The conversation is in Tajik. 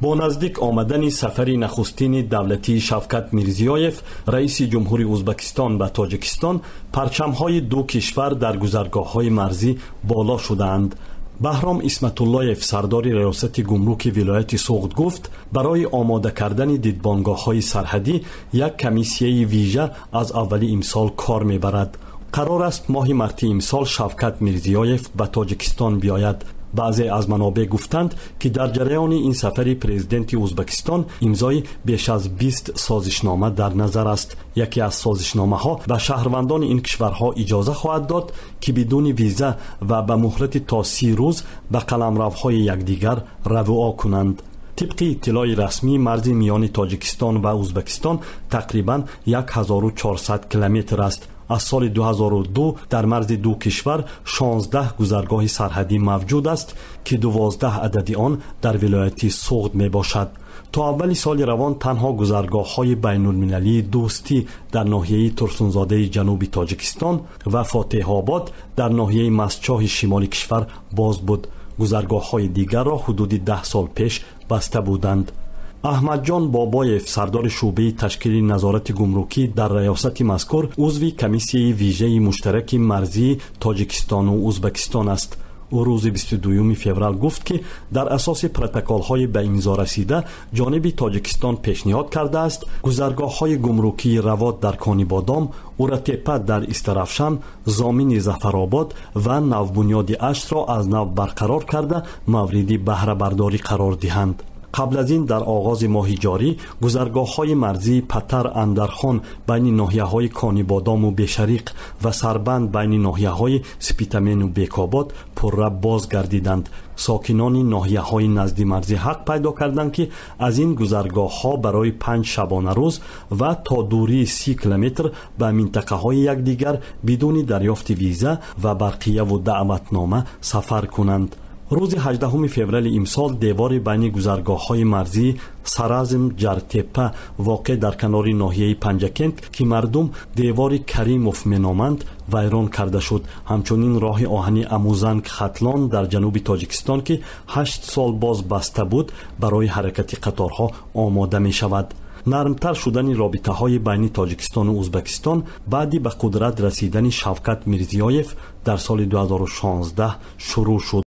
Бо наздик омадани сафари нахустини давлатии Шавкат Мирзиёев, раиси ҷумҳури Узбакистон, ба Тоҷикистон, парчамҳои ду кишвар дар гузаргоҳҳои марзӣ боло шудаанд. Баҳром Исматуллоев, сардори раёсати гумруки вилояти Суғд, гуфт, барои омода кардани дидбонгоҳҳои сарҳадӣ як комиссияи вижа аз аввали имсол кор мебарад. Қарор аст, моҳи марти имсол Шавкат Мирзиёев ба Тоҷикистон биёяд. Баъзе аз манобеъ гуфтанд, ки дар ҷараёни ин сафари президенти Узбакистон имзои беш аз 20 созишнома дар назар аст. Яке аз созишномаҳо ба шаҳрвандони ин кишварҳо иҷоза хоҳад дод, ки бидуни виза ва ба муҳлати то 30 рӯз ба қаламравҳои якдигар равуо кунанд. Тибқи иттилои расмӣ, марзи миёни Тоҷикистон ва Узбакистон тақрибан 1400 километр аст. Аз соли 2002 дар марзи ду кишвар 16 гузаргоҳи сарҳадӣ мавҷуд аст, ки 12 адади он дар вилояти Суғд мебошад. То аввали соли равон танҳо гузаргоҳҳои байнулмилалии Дӯстӣ дар ноҳияи Турсунзодаи ҷануби Тоҷикистон ва Фотеҳобод дар ноҳияи Мастчоҳи шимоли кишвар боз буд. Гузаргоҳҳои дигарро ҳудуди 10 сол пеш баста буданд. Аҳмадҷон Бобоев, сардори шӯъбаи ташкили назорати гумрукӣ дар раёсати мазкур, узви комиссияи вижаи муштараки марзии Тоҷикистону Узбакистон аст. Ӯ рӯзи 22 феврал гуфт, ки дар асоси протоколҳои ба имзо расида ҷониби Тоҷикистон пешниҳод кардааст гузаргоҳҳои гумрукии Равот дар Конибодом, Уратепа дар Истарафшан, Зомини Зафаробод ва Навбунёди Аштро аз нав барқарор карда, мавриди баҳрабардорӣ қарор диҳанд. Қабл аз ин, дар оғози моҳи ҷорӣ, гузаргоҳҳои марзии Патар Андархон байни ноҳияҳои Конибодому Бешариқ ва Сарбанд байни ноҳияҳои Спитамену Бекобод пурра боз гардиданд. Сокинони ноҳияҳои наздимарзӣ ҳақ пайдо карданд, ки аз ин гузаргоҳҳо барои 5 шабонарӯз ва то дурии 30 километр ба минтақаҳои якдигар бидуни дарёфти виза ва барқияву даъватнома сафар кунанд. Рӯзи 18 феврали имсол девори байни гузаргоҳҳои марзии Саразм Ҷартепа, воқеъ дар канори ноҳияи Панҷакент, ки мардум девори Каримов меноманд, вайрон карда шуд. Ҳамчунин роҳи оҳани Амузанг Хатлон дар ҷануби Тоҷикистон, ки 8 сол боз баста буд, барои ҳаракати қаторҳо омода мешавад. Нармтар шудани робитаҳои байни Тоҷикистону Узбакистон баъди ба қудрат расидани Шавкат Мирзиёев дар соли 2016 шурӯъ шуд.